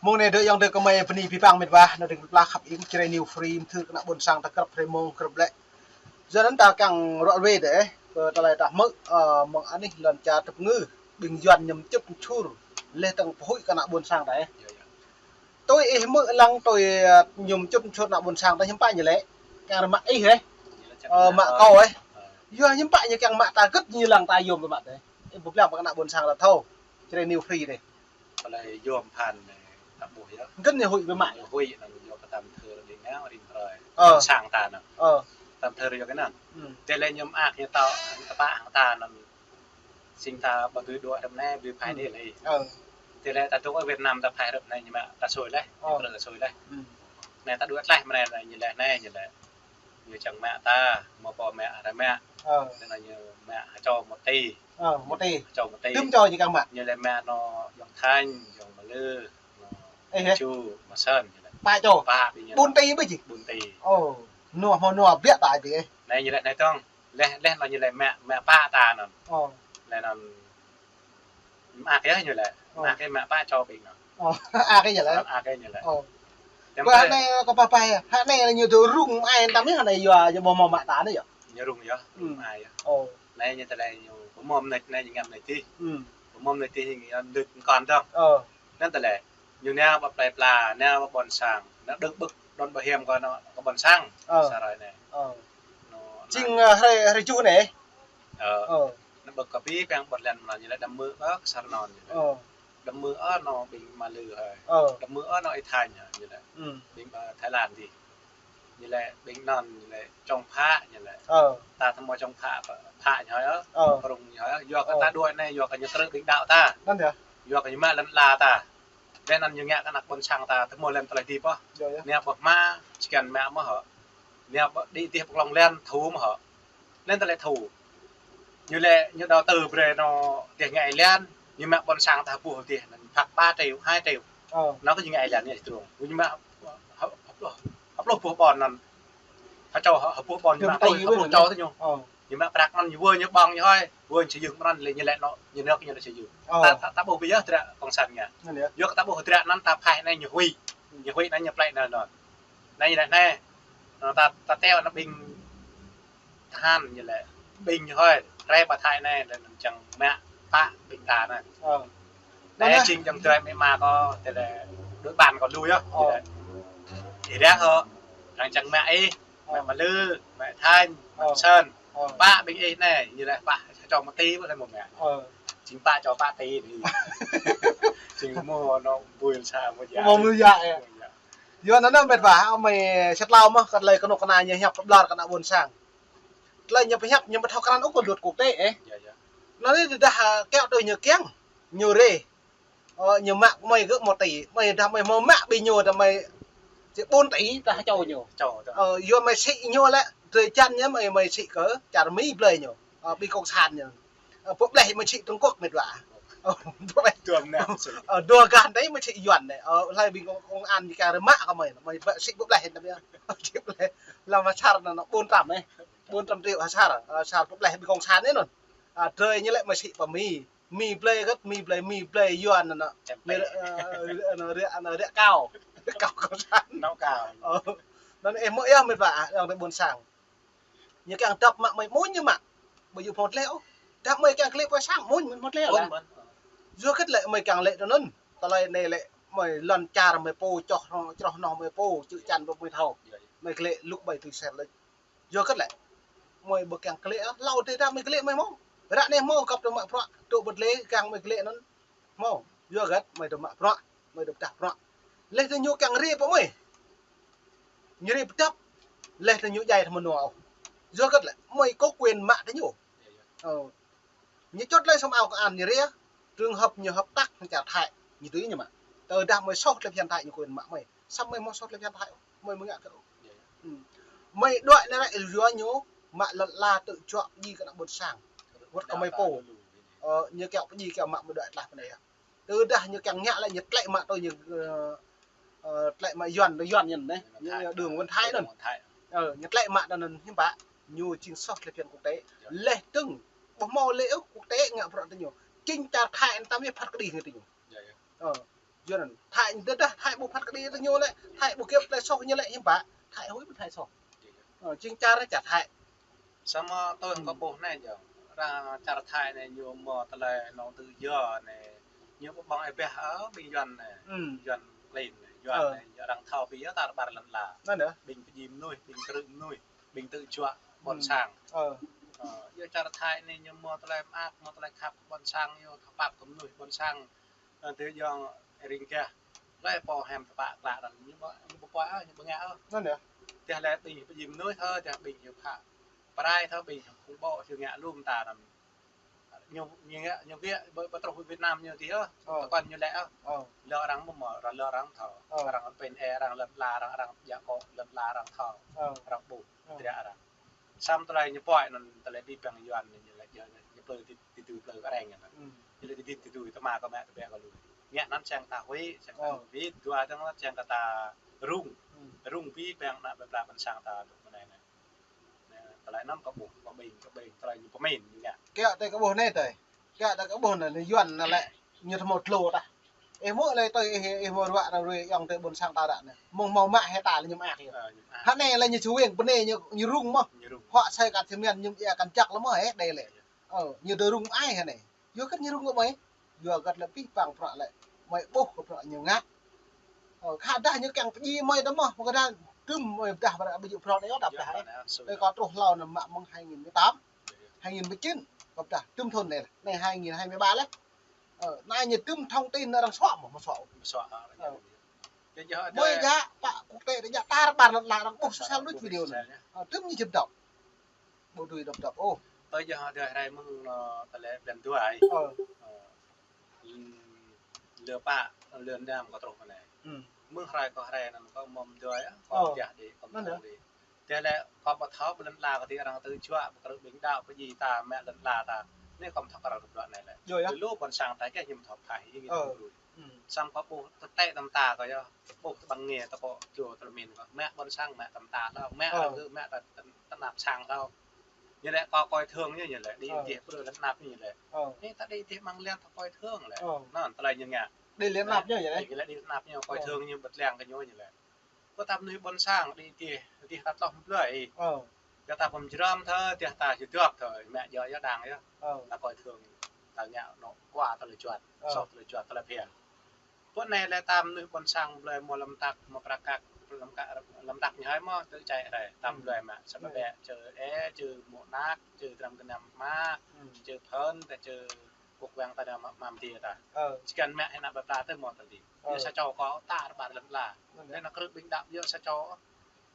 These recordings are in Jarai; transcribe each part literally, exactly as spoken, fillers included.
Mông anai dŏ ayŏng adơi gơmơi bơni abih bang mĕt wa, anŭn dơ̆ng pơplah khăp ing Jrai New Free, mơthưr kơ ană ƀôn sang ta krăp hrơi mông krăp lĕ. Yua anŭn ta kiăng ruai wơ̆t dêh, ơ, tơlơi ta hmư̆, ơ, mơ̆ng anih lŏn čar tơpơngư, ƀing Yuan ñu čŭp čur, leh tơ̆ng pơhuĭ kơ ană ƀôn sang ta. Tui ih hmư̆ lăng tui, ơ, ñu čŭp čur ană ƀôn sang ta hiư̆m pă ñu lĕ, kiăng rơmă ih, ơ, mă kâo, ơ. Yua hiư̆m pă ñu kiăng mă ta gĭt ñu lăng ta yôm kơ mă ta. Ih pơblang pơ ană ƀôn sang ta thâo, Jrai New Free dêh. Tơlơi yôm phăn anai ta ƀuh yơh. Gĭt ñu huĭ biă mă. Ñu huĭ anŭn yua kơ tam thơ rơđing ngao rĭm hrơi. Ơ. Sang ta anŭn. Ơ. Tam thơ yua kơ anŭn. Tơlơi ñu mơak ñu tŏ, tơpă hăng ta anŭn. Sĭt ta ƀu dưi đuaĭ rơ̆m anai, ƀu phai đĭ lĕ. Ơ. Tơlơi ta dŏ Việt Nam ta phai rơ̆m anai ñu mă ta sui leh, ñu krư̆ ta sui leh. Anai ta đuaĭ tlaih mơ̆ng anai ñu lĕ anai ñu lĕ. Ñu čang mă ta, mơ̆ pô mă arăng mă. Ơ. Anŭn ñu mă hơčâo mơ̆ ti. Ơ, mơ̆ ti. Hơčâo mơ̆ ti. Tơm čô ñu kiăng mă. Ñu lĕ mă anŏ Yuăn Thanh, Yuăn Mlư, anŏ Ê, hê. Chu, mă Sơn ñu lĕ. Pă čô. Pă ƀing ñu. Ƀun ti ƀu či. Ƀun ti. Ơ, nua hmâo nua biă ta ti. Anai ñu lĕ anai tŏng. Leh, leh anŭn ñu lĕ mă, mă pă ta anŭn. Ơ. Leh anŭn mă ăk yơh ñu lĕ. Ơ. Mă ăk mă pă čô ƀing anŭn. Ơ, ăk yơh lĕ. Ăk yơh ñu lĕ. Ơ. Ƀu hă anai kơ pă pă yơh. Hă anai ñu tŭ rŭng ai tam yơh anai yua, yua ƀu hmâo mă ta anai yơh. Ñu rŭng yơh, rŭng ai yơh. Ơ. Anai ñu tơlơi ñu ƀu hmâo mơneč anai ñu ngă mơneč tih. Pơmom anai tih ñu đĭ kơnơ̆ng dơ̆ng. Ơ. Anŭn tơlơi. Ñu nao ƀă plơi pla, nao ƀă ƀôn sang, nao đơ̆ng ƀơ̆k đon ƀă hiam kơ anŏ kơ ƀôn sang. Ơ. Sa hrơi anai. Ơ. Anŭn, jing, ơ, hrơi, hrơi juh anai. Ơ. Ơ. Nao ƀơ̆k kơ ƀing păng ƀơ̆k lăn mơ̆n ñu lĕ đăm mơ̆ ƀă kơ sa hrơi anŭn ñu lĕ. Ơ. Đăm mơ̆ anŏ ƀing Mlư hơi. Ơ. Đăm mơ̆ anŏ Ih Thanh ñu lĕ. Ƀing ƀă Thái Lan dih. Ñu lĕ ƀing anŭn ñu lĕ čong phă ñu lĕ. Ơ. Ta tơmơi čong phă, phă ñu hơi ơ. Ơ. Rŭng ñu hơi ơ. Yua kơ ta đuaĭ anai, yua kơ ñu krư̆ ƀing đaŏ ta. Anŭn yơh. Yua kơ ñu mă lŏn ala ta. Leh anŭn ñu ngă kơ ană ƀôn sang ta tơmơi lăm tơlơi dĭp ôh. Yơh, yơh. Anai ƀu mă, či kiăng mă mơ̆ hŏ. Anai ƀu đĭ dih pơklŏng lăn thu mơ̆ hŏ. Leh anŭn tơlơi thu. Ñu lĕ ñu đầu tư brơi anŏ dih ngă lăn, ñu mă ƀôn sang ta ƀuh dih, anŭn phak ba triệu, hai triệu. Ơ. Anŭn kơ ñu ngă lăn ñu truh. Ñu mă hă, hă, hă, hơpluh boh ƀôn anŭn. Hơčâo hă, hơpluh ƀôn ñu mă, hơpluh čô tơ ñu. Ơ. Ñu mă prăk anŭn ñu wơr ñu ƀơ̆ng ñu hơi, wơr ñu sơyư̆ng mơ̆n lĕ ñu lĕ anŏ, ñu nao kơ ñu sơyư̆ng. Ơ. Ta, ta, ta ƀuh biă dră kông sản ngă. Anŭn yơh. Yua kơ ta ƀuh dră anŭn ta phai anai ñu huĭ. Ñu huĭ anŭn ñu plơi anŭn anŭn. Anai ñu lĕ anai. Anŭn ta, ta teo anŭn ƀing tơhan ñu lĕ. Ƀing ñu hơi, rai ƀă Thái anai lĕ anŭn čang mă pă ƀing ta anai. Ơ. Anai jing čang drơi mĕ ma kâo, tơlơi đuaĭ ƀan kâo lui yơh. Ơ. Ñu lĕ. Ih ră hŏ, arăng čang mă ih. Mă Mlư, mă Thanh, mă Sơn. Pă ƀing ih anai, ñu lĕ pă čô mơ̆ ti ƀu lĕ mơ̆ mă. Jing pă čô pă ti dih. Jing mơ̆ anŏ ƀuih sa mơ̆ yă. Mơ̆ mơ̆ yă yơh. Yua anŭn mĕt wa, mơi sat hlâo mơ̆ kơ tơlơi kơnuk kơna ñu hiăp kơ ƀlŏr kơ ană ƀôn sang. Tơlơi ñu pơhiăp ñu ƀu thâo krăn ôh kơ luật quốc tế ê. Anŭn anai dah kiaŏ tui ñu kiăng, ñu rê. Ơ, ñu mă mơi gơ̆ mơ̆ ti, mơi dah mơi hmâo mă ƀing ñu dah mơi či ƀun ti dah čô ñu. Ơ, yua mơi sĭ ñu lĕ, drơi jan ñu mơi, mơi sĭ kơ čar Mi blơi ñu. Ơ, ƀing kông sản ñu. Ơ, pô bleh mơi sĭ Trung Quốc mĕt wa. Ơ, pô bleh. Ơ, dua gah anai mơi sĭ Yuan anai. Ơ, hlơi ƀing kông, kông an ñu kiăng rơmă kơ mơi, mơi sĭ pô bleh anai. Ơ, sĭ pô bleh. Lăm asar anŭn, anŭn ƀun trăm ê. Ƀun trăm triệu asar, asar pô bleh ƀing kông sản anai anŭn. Ơ, drơi ñu lĕ mơi sĭ pơ Mi. Mi blơi gơ̆t, Mi blơi, Mi blơi Yuan anŭn. Ñu, ơ, anŭn ră, anŭn ră kâo. Ră kâo kông sản. Nao kâo. Ơ. Anŭn ih hmư̆ yơh mĕt wa, ayŏng adơi ƀôn sang. Ñu kiăng dăp mă mơi mơ̆n ñu mă. Ƀu djơ̆ hmâo tơlơi ôh. Dăp mơi kiăng klĕ pơ sang mơ̆n, mơ̆n hmâo tơlơi. Yua hơget lĕ mơi kiăng lĕ tui anŭn. Tơlơi anai lĕ mơi lŏn čar mơi pô, čoh hnoh, čroh hnoh mơi pô, čư̆ čan ƀu mơi thâo. Mơi klĕ lŭk ƀai tui ser lĕ. Yua hơget lĕ. Mơi ƀu kiăng klĕ, ơ, hlâo dih dah mơi klĕ mơi hmâo. Ră anai hmâo găp tơ mă bruă, tŭ bơt lĕ kiăng mơi klĕ anŭn. Hmâo. Yua hơget mơi tơ mă bruă, mơi tơ pơdah bruă. Leh tơ ñu kiăng rê pơ mơi. Ñu rê pơdăp. Leh tơ ñu djai tơ mơnua ôh. Yua hơget lĕ, mơi có quyền mă tơ ñu. Ơ. Ñu čut lơi sum ao kơ an ñu rê, trường hợp ñu hợp tác hăng čar Thái, ñu tui ñu mă. Tơdah mơi soh tơlơi phiăn Thái ñu quyền mă mơi. Samơ̆ mơi hmâo soh tơlơi phiăn Thái ôh, mơi mơ̆ ngă kơ ôh. Mơi đuaĭ anai ră yua ñu mă lŏn ala tơčuă pơjing kơ ană ƀôn sang. Wơ̆t kơ mơi pô. Ơ, ñu kiaŏ pơjing kiaŏ mă mơi đuaĭ tlaih pơ anai yơh. Tơdah ñu kiăng ngă lĕ ñu tlĕ mă tui ñu, ơ, ơ, tlĕ mă Yuan, tui Yuan ñu anai. Ñu, ñu đường Nguyễn Thái anŭn. Ơ, ñu tlĕ mă tui anŭn hiư̆m pă. Ñu jing soh tơlơi phiăn quốc tế. Leh dơ̆ng, ƀu hmâo lĕ ôh quốc tế ngă bruă tơ ñu. Jing čar Thái anŭn tam yơh phat kơđi hăng tơ ñu. Ơ. Yua anŭn, Thái ñu tơdah, Thái ƀu phat kơđi tơ ñu lĕ, Thái ƀu kiăng tơlơi soh ñu lĕ, hiư̆m pă. Thái huĭ ƀu Thái soh. Ơ, jing čar čar Thái. Samơ̆ tui kơ ƀuh anai jing. Arăng čar Thái anai ñu mơ̆ tơlơi nong tự do anai. Ñu ƀu ƀơ̆ng ih ƀiă ơ, ƀing Yuan anai. Yuan klin anai. Yuan anai, arăng thâo ƀiă ta ƀar lŏn ala. Anŭn yơh. Ƀing pơjing mơnuih, ƀing krư̆ mơnuih, ƀing tơjuă ƀôn sang. Ơ, yua čar Thái anai ñu mơ̆ tơlơi mơak, mơ̆ tơlơi khăp ƀôn sang, ñu khăp kơ mơnuih ƀôn sang. Ơ, tơ jing ring gah. Lĕ pô hiam tơpă klă anŭn ñu ƀu, ñu ƀu pơhiăp ôh, ñu ƀu ngă ôh. Anŭn yơh. Tơdah lĕ ƀing pơjing mơnuih thâo, tơdah ƀing ñu pha pơrai thâo, ƀing ñu khủng bố, ñu ngă lum ta anŭn. Ñu, ñu ngă, ñu ƀiă, ƀu, ƀu truh Việt Nam ñu tih ôh. Ơ. Tơkŏn ñu lĕ ôh. Ơ. Lơ arăng mơ̆ mơ̆, lơ arăng thâo. Ơ. Arăng pên ê, arăng lŏn ala, arăng, arăng jak kŏ, lŏn ala arăng thâo. Ơ. Arăng ƀuh. Ơ. Tơdah arăng. Samơ̆ tơlơi ñu pơhiăp anŭn tơlơi ƀing Yuan ñu lĕ jing ñu plư ti, ti tui plư kơ arăng anŭn. Ñu lĕ ti, ti tui tơma kơ mă tơbiă kơ lu. Ngă anŭn čang ta huĭ, čang ta huĭ, dua dơ̆ng lĕ čang kơ ta rŭng. Rŭng ƀing ană ƀă bla ƀôn sang ta tŭ mơnai anai. Tơlơi anŭn kơ ƀuh, kơ ƀing, kơ ƀing, tơlơi ñu pơmĭn ñu ngă. Kiăng tui kơ ƀuh anai tui. Kiăng tui kơ ƀuh anai, Yuan anai lĕ, ñu tơmâo tlô tah. Ih mơ̆ lĕ tui, ih, ih mơ̆ ruă ră ruai yŏng tui ƀôn sang ta ră anai. Mơ̆ng hmâo mă hĭ ta lĕ ñu mơak yơh. Ơ, ñu mơak. Hă anai lĕ ñu čuwing, bơnai ñu, ñu rŭng mơ̆. Ñu rŭng. Huă sai kăt thim mian ñu ia kăn jak lĕ mơ̆, ơ, đei lĕ. Ơ, ñu dŏ rŭng ai hă anai. Yua kơ ñu rŭng kơ mơi. Yua kơ lĕ pih pang prăk lĕ. Mơi ƀuh kơ prăk ñu ngă. Ơ, khă dah ñu kiăng pơjing mơi tơ mơ̆. Mơ̆ kơ dah tơm mơi dah ƀar ƀu jing prăk anai yơh dah dah. Tui kơ truh hlâo anai mă mơ̆ng hai nghìn mười tám. Hai nghìn mười chín, kơ dah tơm thŭn anai, anai hai nghìn hai mươi ba lĕ. Ơ, anai ñu tơm thông tin arăng soh mơ̆, mơ̆ soh. Mơ̆ soh, ơ. Ơ. Mơi jak, pă quốc tế tơ jak tar ƀar lŏn ala arăng ƀuh susah luč video anai. Ơ, tơm ñu jing dŏ. Ƀu dưi dŏ dŏ. Ơ. Tơ jing hơdai hrơi mơ̆ng, ơ, tơlơi blan dua ai. Ơ. Ơ. Lơ pă, lơ năm kơ truh mơnai. Mơ̆ng hrơi kơ hrơi anŭn kơ mơ̆m dua ai, kơ jah đĭ, kơ mơ̆m đĭ. Tơlơi kơ ƀu thâo ƀơi lŏn ala kơ ti arăng tơjuă, ƀu krư̆ ƀing đaŏ, pơjing ta, mă lŏn ala ta. Anai kơ ƀu thâo kơ arăng tơjuă anai lĕ. Lu ƀôn sang ta kơ ñu ƀu thâo pha, ñu ƀu thâo brui. Samơ̆ kơ ƀuh tơtĕ tơm ta kơ yơh, ƀuh tơƀăng ngă ta kơ čô tơlơi min kơ. Mă ƀôn sang, mă tơm ta ta, mă arăng gơ̆, mă ta, ta, ta năp sang ta. Ñu lĕ kơ coi thường ñu, ñu lĕ đĭ dih pơrơ lĕ năp ñu lĕ. Anai ta đĭ dih mơ̆ng lĕ ta coi thường lĕ. Anŭn tơlơi ñu ngă. Đĭ lĕ năp ñu lĕ. Đĭ lĕ đĭ năp ñu coi thường ñu ƀu lăng kơ ñu ñu lĕ. Kơ ta mơnuih ƀôn sang đĭ dih, dih ta tloh mơ̆ plơi. Kơ ta pơm jrăm thơ, dih ta jơdŏp thơ, mă jŏ jŏ đang yơh. Ta coi thường, ta ngă anŏ kua tơlơi juăt, soh tơlơi juăt, tơlơi phiăn. Pơ anai lĕ ta mơnuih ƀôn sang blơi mơ̆ lăm tăk, mơ̆ prăk kăk, lăm kăk, lăm tăk ñu hai mơ̆ tơ čai rai. Ta blơi mă, samơ̆ ƀĕ, čơ ê, čơ mơ̆ nak, čơ dram gơnam mă, čơ phơn, ta čơ kuk wang ta dam mă, mă mơti ta. Ơ. Čơkăn mă hĭ ană ƀă bla tơ mơ̆ tơ di. Ơ. Yua sa čô kơ ta rơbat lăm la. Anŭn lĕ ană krư̆ ƀing đaŏ yua sa čô.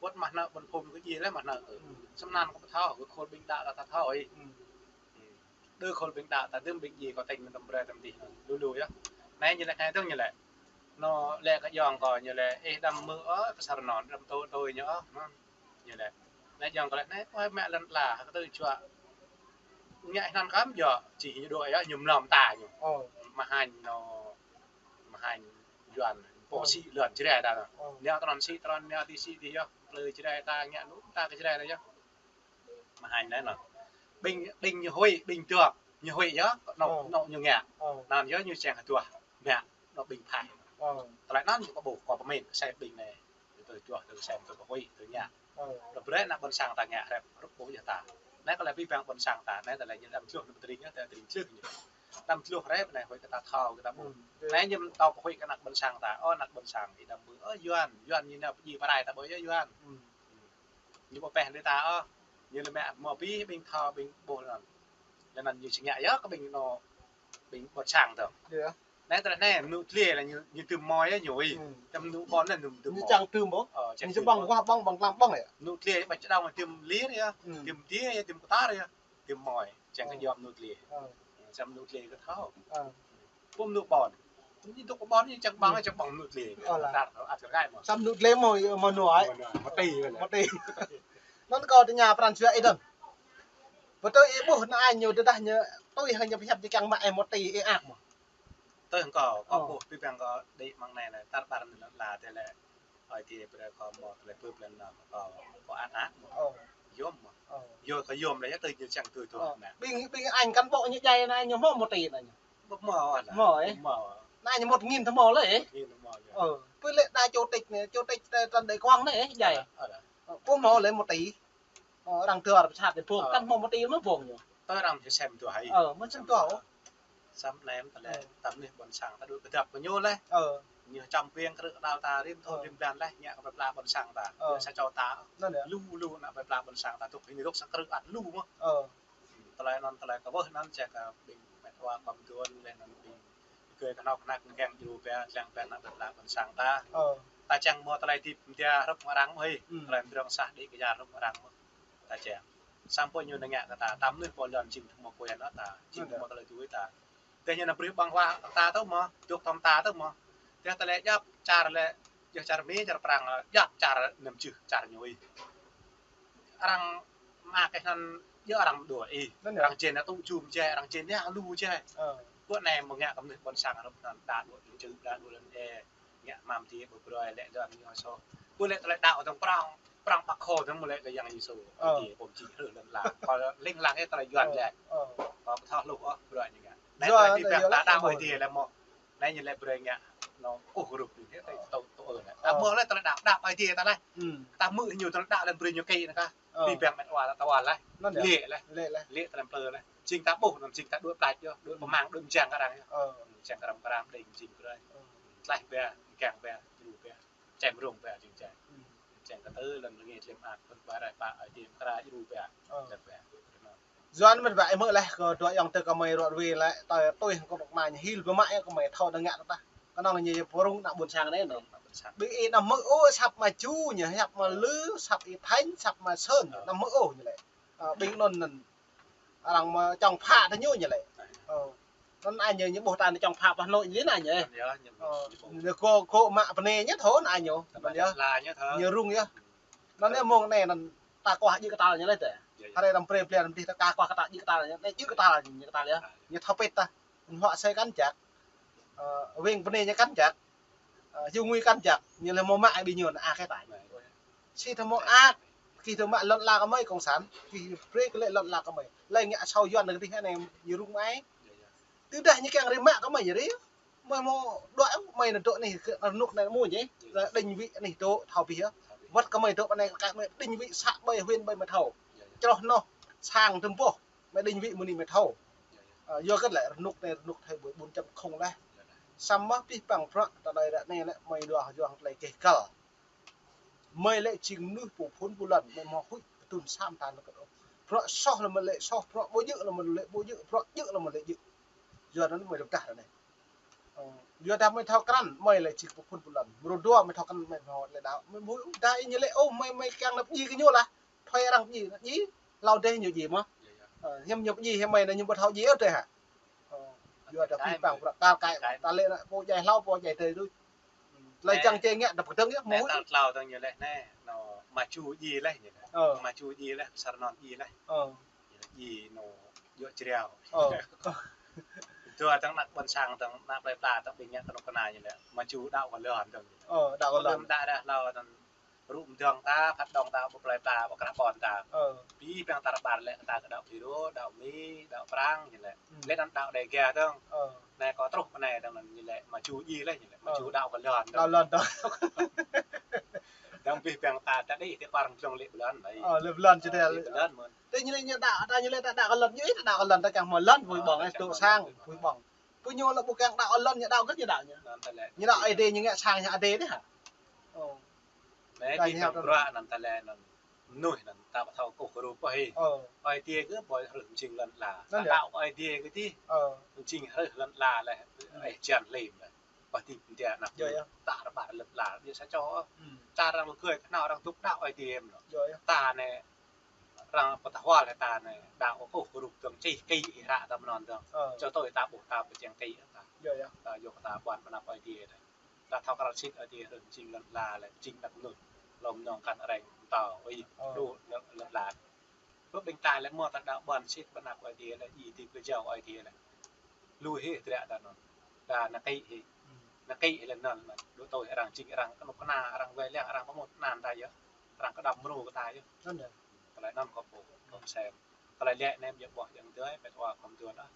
Wơ̆t mă ană ƀôn phung kơ ji lĕ mă ană. Samơ̆ anăn kơ ƀu thâo, kơ khul ƀing đaŏ ta thâo ih. Đơ khul ƀing đaŏ ta dơ̆m ƀing ji kơ tĕng mơ̆n tơm brơi tơm dih. Lu lu yơh. Anai ñu lĕ hai tơ̆ng ñu lĕ. Anŏ lĕ kơ yŏng kơ ñu lĕ, ih đăm mơ̆ ơ, pơsar anŭn, đăm tui tui ñu ơ. Ñu lĕ. Anai yŏng kơ lĕ, anai, ơi, mă lŏn la, kơ tơjuă. Ngă anŭn kăm jŏ, či ñu dŏ yơh, ñu mlŏm ta ñu. Mă hañ anŏ, mă hañ Yuan, pô sĭ lŏn Jrai ta anŭn. Nao tơnăn sĭ tơnăn, nao ti sĭ ti yơh, plơi Jrai ta ngă lu, ta kơ Jrai ta yơh. Mă hañ anai anŭn. Ƀing, ƀing ñu huĭ, ƀing dŏp, ñu huĭ yơh, anŏ, anŏ ñu ngă. Anŭn yơh ñu čang hơduah, ngă, anŏ ƀing phai. Tơlơi anŭn ñu kơ ƀuh, kơ pơmĭn, sai ƀing anai. Tơ juăt, tơ sem, tơ kơ huĭ, tơ ngă. Ră brơi ană ƀôn sang ta ngă hrĕp, rup ƀuh yơh ta. Anai kơ lĕ ƀing ƀôn sang ta, anai tơlơi ñu đăm tluh, đăm tring, tơ tring tluh ñu. Đăm tluh hrĕp anai huĭ kơ ta thâo, kơ ta ƀuh. Anai ñu tơl kơ huĭ kơ ană ƀôn sang ta, ơ ană ƀôn sang, ih đăm ƀuh, ơ Yuan, Yuan ñu nao pơjing pơrai ta ƀuh yơh Yuan. Ñu ƀu pĕh lĕ ta ôh. Ñu lĕ mă mơ̆ ƀing, ƀing thâo, ƀing ƀuh anŭn. Lĕ anŭn ñu či ngă yơh kơ ƀing anŏ, ƀing ƀôn sang tơ̆. Anai tơlơi anai, mơnŭ tơlơi lĕ ñu, ñu tơm mơi yơh ñu ih. Tơm mơnŭ ƀôn anai ñu tơm mơi. Ñu čang tơm ƀuh. Ơ, čang tơm ƀuh. Ñu ƀơ̆ng wah ƀơ̆ng ƀơ̆ng tlam ƀơ̆ng yơh. Mơnŭ tơlơi ƀă čơđong tơm lir yơh. Tơm dih yơh, tơm kơtar yơh. Tơm mơi. Čang kơ yom mơnŭ tơlơi. Čang mơnŭ tơlơi kơ thâo. Pô mơnŭ ƀôn. Ñu dŏ kơ ƀôn ñu čang ƀơ̆ng, čang ƀơ̆ng mơnŭ tơlơi. Ơ lah. Ăt kơ gai mơ̆. Čang mơnŭ tơlơi mơi, mơi nua ai. Mơi nua, mơ̆ tĭ wơ̆t lĕ. Mơ̆ tĭ. Anŭn kâo tơña pran jua ih dơ̆n. Pơtô ih ƀuh ană ñu tơdah ñu tui hăng ñu pơhiăp ñu kiăng mă ih mơ̆ tĭ ih ak mơ̆. Tui hăng kâo, kâo ƀuh ƀing kâo đĭ mơ̆ng anai anai, tar ƀar anai la tơlơi. Ơi tơlơi brơi kâo mơ̆ tơlơi bưp lĕ anŭn kâo, kâo ak ak mơ̆. Yom mơ̆. Yom kâo yom lĕ yơh tui ñu čang tui tui anai. Ƀing, ƀing anh cán bộ ñu djai anai ñu hmâo mơ̆ tĭ anai ñu. Ƀu hmâo lah. Hmâo ih. Hmâo. Anai ñu một nghìn tơhmâo lĕ. Nghìn tơhmâo, ya. Ơ, pơ lĕ đa chủ tịch anai, chủ tịch tơ-, tơl đại quang anai, djai. Ơ, ơ. Ơ, pô hmâo lĕ một tỷ. Ơ, arăng dua pơsat đĭ phung, ơ, kăn hmâo một tỷ mơ̆ phung ñu. Tơ arăng ñu sem dua hai. Ơ, mơ̆ sem dua. Samơ̆ anai tơlơi, ơ, tăm anih ƀôn sang ta dŏ kơdŏp kơ ñu lĕ. Ơ. Ñu čăm ƀing krư̆ đao ta rĭm thŭn, ơ, rĭm blan lĕ, ngă kơ plơi pla ƀôn sang ta. Ơ. Sa čô ta. Anŭn yơh. Lu, lu ană plơi pla ƀôn sang ta tŭk hĭ ñu dŏ sa krư̆ ăt lu mơ̆. Ơ. Tơlơi anŭn, tơlơi kơ wơh anŭn, čĕ kơ ƀing met wa kơmduôn lĕ anŭn ƀing gơ̆ kơnuk kơna kiăng djru pia, kiăng pia ană plơi pla ƀôn sang ta. Ơ. Ta čang hmâo tơlơi hơdip mơdia hrup hăng arăng mơ̆ hĭ. Hmm. Tơlơi mơdrŏng sah đĭ kơyar hrup hăng arăng mơ̆. Ta čang. Samơ̆ pô ñu nao ngă kơ ta, tăm anih pô lŏn jing tơhmâo kuen ta, jing tơhmâo tơlơi tui ta. Tơdah ñu nao brơi ƀơ̆ng huă ta tơ mơ̆, dŏ tơm ta tơ mơ̆. Tơdah tơlơi djŏp čar lĕ, djŏp čar Mi, čar Prang, djŏp čar năm jưh čar ñu ih. Arăng mă kơ anŭn, djŏ arăng mơdŏ ih. Anŭn yơh. Arăng jing nao tŭ jum jai, arăng jing nao lu jai. Ơ. Pô anai mơ̆ ngă kơ mơnuih ƀôn sang hrup anŭn, đa dŏ čư̆, đa dŏ lŏn ê. Ngă mă mơ̆ tih ƀu brơi lĕ lŏn ñu sô. Ƀu lĕ tơlơi đaŏ dơ̆ng prŏng, prŏng pă khô dơ̆ng mơ̆ lĕ kơ yang Yêsu. Ơ. Tih pô mơ̆ jing hrih lŏn la. Kơ ling lang ih tơlơi Yuan lĕ. Ơ. Kơ pơthâo hluh ôh brơi ñu ngă. Anai tơlơi abih bang ta đaŏ Ơi Adai lĕ mơ̆. Anai ñu lĕ brơi ngă. Anŭn kơkuh rup ñu hĭ tơlơi tŭ tŭ ơ lĕ. Ta hmâo lĕ tơlơi đaŏ, đaŏ Ơi Adai ta lĕ. Hmm. Ta hmư̆ ñu tơlơi đaŏ lĕ brơi ñu kơ anŭn kah. Ơ. Abih bang met wa ta wăl lĕ. Anŭn yơh. Lĕ lĕ. Lĕ lĕ. Lĕ tơlơi plư lĕ. Jing ta ƀuh anŭn jing ta dua plăč yơh, dua pơmang, dua mơjang kơ arăng yơh. Ơ. Jang kơ arăng kram đing jing brơi. Ơ. Tlaih bia, kiăng bia, djru bia. Čem rung bia jing čem. Hmm. Čem kơ tơ lŏn rơngiă čem ak, pơ̆n ba rai pă, ai tiêm kra djru bia. Ơ. Čem bia. Yuan mơ̆n ba ih hmư̆ lĕ, kơ dua ayŏng tơ kơmơi ruă rui lĕ, tơl tui hăng kơnuk kơna ñu hil bơmă yơh kơmơi thâo đơ̆ng ngă ta. Kơnong ñu pơrŭng ană ƀôn sang anai anŭn. Ană ƀôn sang. Ƀing ih anăm hmư̆ ôh, săp mă ču ñu, săp mă Lư, săp Y Thanh, săp mă Sơn, anăm hmư̆ ôh ñu lĕ. Ơ, ƀing anŭn anŭn. Arăng mơ̆ čŏng phă tơ ñu ñu lĕ. Ơ. Anŭn anai ñu, ñu ƀuh ta anai čŏng phă pơ Hà Nội ñu anai ñu. Anŭn yơh, ñu, ơ, ñu ƀuh. Ñu kơ, kơ mă pơ anai ñu thâo anai ñu. Anŭn yơh. Ñu rung yơh. Anŭn yơh mơ̆ng anai anŭn ta kuah djik kơtăl ñu lĕ tơ. Yơh, yơh. Hrơi răm pre plian răm tih ta kuah kơtăl djik kơtăl ñu, anai djik kơtăl ñu kơtăl yơh. Ñu thâo pĭt ta. Huă sơi kăn jak. Ơ, wing pơ anai ñu kăn jak. Ơ, hiu ngui kăn jak. Ñu lĕ hmâo mă ƀing ñu anŭn a kơ ta. Si thâo hmâo a, kih thâo mă lŏn la kơmơi cộng sản, kih brơi kơ lĕ lŏn la kơmơi. Lĕ ngă asâo Yuan kơ tih anai ñu rung mă ai. Tơdah ñu kiăng rĭm mă kơmơi ñu rĭm. Mơi hmâo dŏ, mơi nao dŏ anih kơ rơnŭk anai mơ̆ ñu. Lĕ định vị anih dŏ thâo bih yơh. Wơ̆t kơmơi dŏ pơ anai kơ mơi định vị xã ƀơi huyện ƀơi mơi thâo. Čroh noh sang tơm boh. Mơi định vị mơ̆ng anai mơi thâo. Ơ, yua kơ lĕ rơnŭk anai rơnŭk thâo ƀuh ƀun čăm không lĕ. Samơ̆ abih bang bruă ta đơi ră anai lĕ mơi dua yuang tơlơi keh kăl. Mơi lĕ jing mơnuih pô phŭn pô lŏn, mơi hmâo huĭ pơtŭn sa mơta nao kơ ôh. Bruă soh lĕ mơi lĕ soh, bruă ƀu djơ̆ lĕ mơi lĕ ƀu djơ̆, bruă djơ̆ lĕ mơi lĕ djơ̆. Yua anŭn mơi rơ̆m tah ră anai. Ơ, yua dah mơi thâo krăn, mơi lĕ jing pô phŭn pô lŏn. Mrô dua mơi thâo krăn, mơi hmâo lĕ đaŏ. Mơi ƀu dah ih ñu lĕ ôh, mơi, mơi kiăng nao pơdjai kơ ñu lah. Thâo arăng pơdjai, ñu djai. Hlâo dêh ñu djai mơ̆. Yơh, yơh. Ơ, hiư̆m ñu pơdjai, hiư̆m mơi anai ñu ƀu thâo djai ôh tơ hă. Ơ, yua dah abih bang bruă kăl kăl. Ta lĕ anŭn pô djai hlâo, pô djai tơi đôč. Lĕ čang čê ngă ta pơkơdơ̆ng yơh, anai mơ̆. Tal tlâo tơ̆ng ñu lĕ anai, anŭn mă ču djai lĕ ñu. Ơ. Mă ču djai lĕ, sa rơnŭk djai lĕ. Ơ. Djai anŭn djơ̆ čriao. Ơ. Dua tơ̆ng ană ƀôn sang tơ̆ng ană plơi pla tơ̆ng ƀing ngă kơnuk kơna ñu lĕ. Mă ču đaŏ kơ lŏn tơ̆ng. Ơ, đaŏ kơ lŏn. Đưm đă đah hlâo anŭn. Rŭ mơdơ̆ng ta, phat đŏng ta, ƀơi plơi pla, ƀơi krah ƀôn ta. Ơ. Abih bang ta rơbat lĕ, ta kơ đaŏ Piro, đaŏ Mi, đaŏ Prang, ñu lĕ. Hmm. Lĕ anŭn đaŏ Đêga tơ̆ng. Ơ. Anai kơ truh pơ anai tơ̆ng anŭn ñu lĕ mă ču djai lĕ, ñu lĕ mă ču đaŏ kơ lŏn tơ̆ng. Lŏn tơ̆ng. Tơ̆ng abih bang ta, ta đĭ, ta pơrơ̆ng čong lĕ pơ lŏn, ƀai. Ơ, lĕ pơ lŏn či tơl. Lĕ pơ lŏn mơ̆n. Tơ ñu lĕ ñu đaŏ, ta ñu lĕ ta đaŏ kơ lŏn, ñu ih ta đaŏ kơ lŏn, ta kiăng hmâo lŏn, ơ, vui ƀơ̆ng, ta kiăng hmâo lŏn. Pô ñu lĕ ƀu kiăng đaŏ kơ lŏn, ñu đaŏ kơ ñu đaŏ ñu. Anŭn ta lĕ. Ñu đaŏ Ơi Adai, ñu ngă sang ñu Ơi Adai dih hă? Ơ. Lĕ abih bang bruă anŭn ta lĕ anŭn mơnuih anŭn ta ƀu thâo kơkuh kơ rup ôh hĭ. Ơ. Ơi Adai kơ ƀơi hrih mơjing lŏn la. Anŭn yơh. Ta đaŏ Ơi Adai kơ tih. Ơ. Mơjing hrih lŏn la lĕ, hmm, ih jan lĕm lĕ. Pơtip India anăp. Yơh, yơh. Ta rơbat lĕ lŏn la, ƀiă sa čô. Hmm. Čar arăng mơgơi kơnao arăng dŏ đaŏ Ơi Adai mơ̆n. Yơh, yơh. Ta anai arăng pơtơhwal ta anai đaŏ kơkuh kơ rup tơ̆ng čih kơ ih hră ta mơnơ̆ng tơ̆ng. Ơ. Čô tui ta ƀuh ta pơčeng kơ ih ta. Yơh, yơh. Ta yua kơ ta ƀuăn pơ anăp Ơi Adai ta. Ta thâo krăn sĭt Ơi Adai hrih mơjing lŏn la lĕ, mơjing anăp mơnuih. Lŏm nong kăn arăng mơtâo, ơi, ơ, đu lŏn, lŏn la. Pơ ƀing ta lĕ mơ̆ ta đaŏ ƀuăn sĭt pơ anăp Ơi Adai lĕ, djai hơdip kơ jao Ơi Adai lĕ. Lui hĭ hơdră ta anŭn. Ta nao kĭ hĭ. Hmm. Nao kĭ hĭ lĕ anŭn, anŭn. Dŏ tui arăng jing arăng kơnuk kơna, arăng wai lăng, arăng pơmŭt anăn ta yơh. Arăng kơđăm mrô kơ ta yơh. Anŭn yơh. Tơlơi anŭn kâo pô, kâo sem. Tơlơi lĕ anai ƀiă ƀôh ayŏng adơi, met wa kơmduôn ah.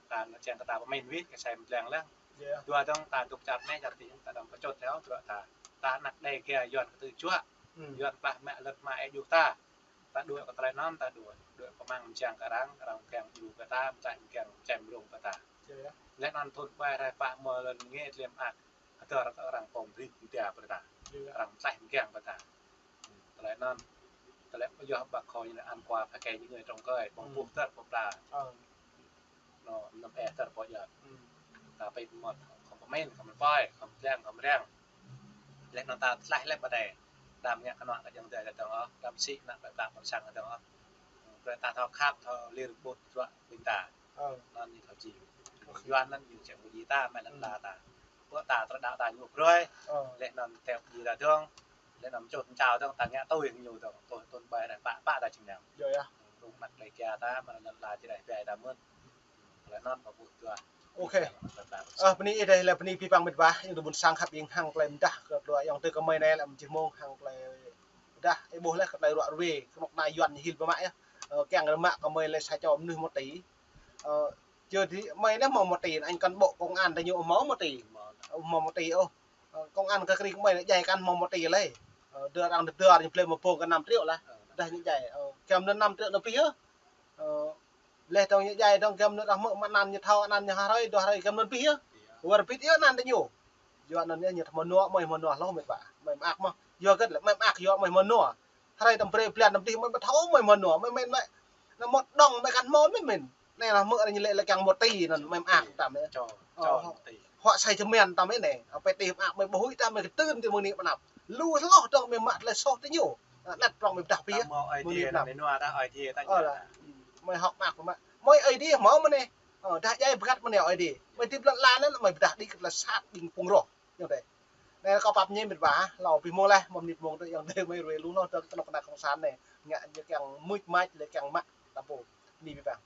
Ta nao čang kơ ta pơmĭn wĭt, kơ sem lăng lăng. Yơh. Dua dơ̆ng ta dŏ čar anai čar adih ta dŏng pơčut yơh, dua ta. Ta anăk Đêga Yuan kơ tơjuă. Hmm. Yuan plah mă lĕ mă ê juh ta. Ta đuaĭ kơ tơlơi anŭn, ta đuaĭ, đuaĭ kơ mơ̆ng mơjang kơ arăng, arăng kiăng djru kơ ta, mơčaih mơkiăng čem rông kơ ta. Yơh. Laih anŭn thŭn ƀai rai pă mơ̆ lŏn ngă tlem ak. Hơdơr kơ arăng pom rit mơdia pơ ta. Yơh. Arăng mơčaih mơkiăng pơ ta. Tơlơi anŭn, tơlơi pơyơh ƀă khŏ ñu anăn kua pha kê ñu ngơi trong kơi, pom Hmm. puh tơr pom pla. Ờ. Anŭn năm ê tơr pơyơh. Hmm. Ta pơmĭn mơ̆n, khŏm pơmĭn, khŏm pơpơi, khŏm tlang, khŏm răng. Laih anŭn ta tlaih lĕ ƀă đe. Đam ngă kơnuă kơ jơ̆ng dơi kơ dơ̆ng ôh, đam sĭ anăk ƀă ƀă ƀôn sang kơ dơ̆ng ôh. Brơi ta thâo khăp, thâo lir ƀut ruă ƀing ta. Ờ. Anŭn ñu thâo či. Yuan anŭn ñu čem ƀu djơ̆ ta, mă lăn Hmm. la ta. Pơ ta tơlơi đaŏ ta ñu brơi. Ờ. Laih anŭn teo ƀu djơ̆ ta dơ̆ng. Laih anŭn čut čao dơ̆ng ta ngă tui ñu dơ̆ng. Tui thŭn ƀai rai pă pă ta čing nao. Yơh, yơh. Rung anăk Đêga ta, mă lăn la či rai ƀai ta mơ̆n. Laih anŭn pơpŭ dua. Ok. Ơ, bơni ih dêh, lĕ bơni abih bang mĕt wa, ayŏng adơi ƀôn sang khăp, ih hăng tơlơi pơdah kơ tơlơi ayŏng adơi kơmơi anai lĕ mơjih mông hăng tơlơi pơdah, ih ƀuh lĕ kơ tơlơi ruă ruê, kơnuk kơna Yuan ñu hil ƀă mă yơh. Ơ, kiăng kơ mă kơmơi lĕ sa čô mơnuih mơti. Ơ, čơ dih mơi anai hmâo mơti, anh cán bộ công an ta ñu hmâo mơti. Hmâo mơti ôh. Ơ, công an kơ krĭng kơmơi anai djai kăn hmâo mơti lĕ. Ơ, dơ̆ arăng dơ̆ dơ̆ ñu plơi mơbông kơ năm triệu lah. Dah ñu djai, ơ, kiăng anŭn năm triệu anŭn pih yơh. Ơ, laih dơ̆ng ñu djai dơ̆ng giăm anŭn arăng hmư̆ mă anăn ñu thâo anăn ñu hrơi, dua hrơi giăm anŭn pih yơh. Wơr bĭt yơh anăn tơ ñu. Yua anŭn yơh ñu thâo mơnua, mơi mơnua hloh mĕt wa. Mơi mơak mơ̆. Yua hơget lĕ mơi mơak yua mơi mơnua. Hrơi tơm brơi blan tơm dih mơi ƀu thâo mơi mơnua, mơi mĕn mơi. Anŭn mơ̆ dơ̆ng mơi kăn hmâo mơi mĕn. Anai lah mơ̆ arăng ñu lĕ lĕ kiăng mơti anŭn mơi mơak tăm yơh. Čô, čô mơti. Huă sai jơmian tăm anai. Apơi tih mơak mơi ƀu huĭ tăm mơi kơtưn tih mơ̆ng anai pơ anăp. Lu hloh dơ̆ng mơi mă tơlơi soh tơ ñu. Anăt prŏng mơi pơdah pih yơh. Mơi mơnua ta, Ơi Adai ta. Ơ lah. Mơi hŏk mơak mơ̆. Mơi Ơi Adai hmâo mơ̆ anai. Ơ, dah djai bơngăt mơ̆ anai Ơi Adai. Mơi hơdip lŏn ala anŭn mơi pơdah đĭ kơ tơlơi sat ƀing pung roh. Ñu dêh. Anai kâo pap ñe mĕt wa, hlâo abih mông laih, mơ̆n mơnit mông tơ ayŏng adơi mơi ruai lu hloh dơ̆ng kơ kơnuk kơna cộng sản anai. Ngă ñu kiăng mưč mač lĕ kiăng mă ta pô. Bơni abih bang.